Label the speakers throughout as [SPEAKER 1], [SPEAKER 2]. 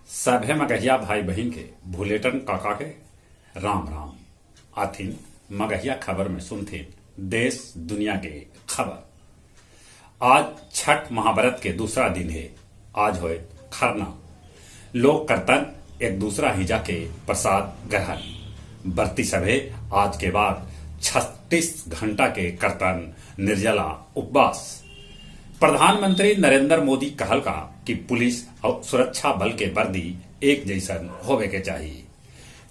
[SPEAKER 1] सभे मगहिया भाई बहिन के भुलेटन काका के राम राम। आथिन मगहिया खबर में सुनथिन देश दुनिया के खबर। आज छठ महाव्रत के दूसरा दिन है। आज होए खरना। लोग करतन एक दूसरा हिजा के प्रसाद ग्रहण। बरती सभे आज के बाद 36 घंटा के करतन निर्जला उपवास। प्रधानमंत्री नरेंद्र मोदी कहल का कि पुलिस और सुरक्षा बल के वर्दी एक जैसन होवे के चाहिए।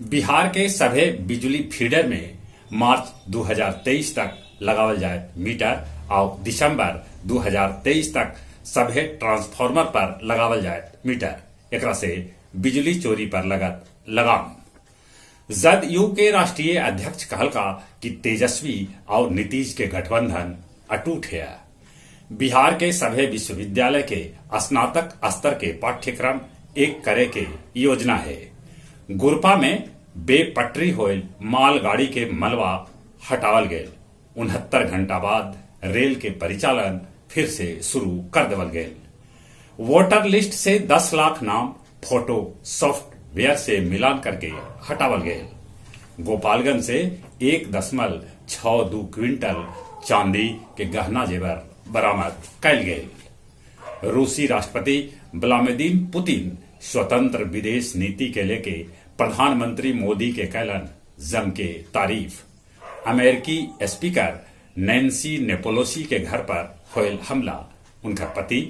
[SPEAKER 1] बिहार के सभे बिजली फीडर में मार्च 2023 तक लगावल जाए मीटर और दिसंबर 2023 तक सभे ट्रांसफार्मर पर लगावल जाए मीटर। एकरा से बिजली चोरी पर लगत लगाम। जदयू के राष्ट्रीय अध्यक्ष कहल का कि तेजस्वी और नीतीश के गठबंधन अटूट है। बिहार के सभे विश्वविद्यालय के स्नातक स्तर के पाठ्यक्रम एक करे के योजना है। गुरपा में बेपटरी होयल मालगाड़ी के मलबा हटावल गेल। 69 घंटा बाद रेल के परिचालन फिर से शुरू कर देवल गेल। वोटर लिस्ट से 10 लाख नाम फोटो सॉफ्टवेयर से मिलान करके हटावल गेल। गोपालगंज से 1.62 क्विंटल चांदी के गहना जेवर बरामद कैल गेल। रूसी राष्ट्रपति व्लादिमीर पुतिन स्वतंत्र विदेश नीति के लेके प्रधानमंत्री मोदी के कैलन जम के तारीफ। अमेरिकी स्पीकर नैन्सी नेपोलोसी के घर पर होयल हमला। उनका पति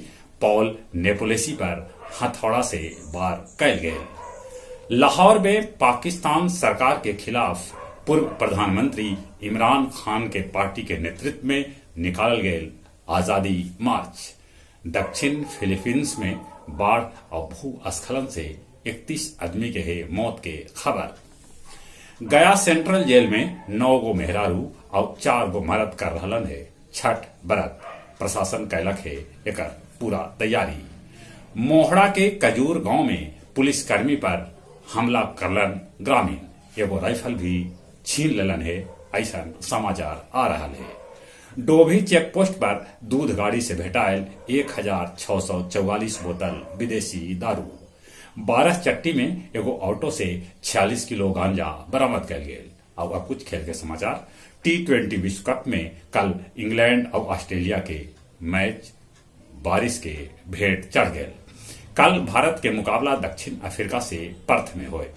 [SPEAKER 1] पॉल नेपोलेसी पर हथौड़ा से वार कैल गेल। लाहौर में पाकिस्तान सरकार के खिलाफ पूर्व प्रधानमंत्री इमरान खान के पार्टी के नेतृत्व में निकालल गेल आजादी मार्च। दक्षिण फिलीपींस में बाढ़ और भूस्खलन से 31 आदमी के है मौत के खबर। गया सेंट्रल जेल में 9 गो मेहरारू और 4 गो मर्द कर रहलन है छठ व्रत। प्रशासन कैलक है एकर पूरा तैयारी। मोहड़ा के कजूर गांव में पुलिसकर्मी पर हमला करलन ग्रामीण। एगो राइफल भी छीन लेलन है, ऐसा समाचार आ रहा है। डोभी चेक पोस्ट पर दूध गाड़ी से भेटायल 1644 बोतल विदेशी दारू। 12 चट्टी में एगो ऑटो से 46 किलो गांजा बरामद कयल गेल। और अब कुछ खेल के समाचार। T20 विश्व कप में कल इंग्लैंड और ऑस्ट्रेलिया के मैच बारिश के भेंट चढ़ गए। कल भारत के मुकाबला दक्षिण अफ्रीका से पर्थ में होए।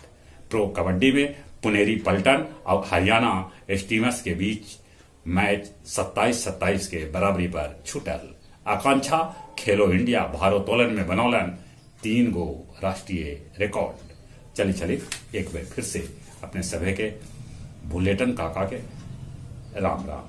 [SPEAKER 1] प्रो कबड्डी में पुनेरी पलटन और हरियाणा स्टीमर्स के बीच मैच 27-27 के बराबरी पर छूटल। आकांक्षा खेलो इंडिया भारोत्तोलन में बनौलन 3 गो राष्ट्रीय रिकॉर्ड। चली चली एक बार फिर से अपने सभे के भुलेटन काका के राम राम।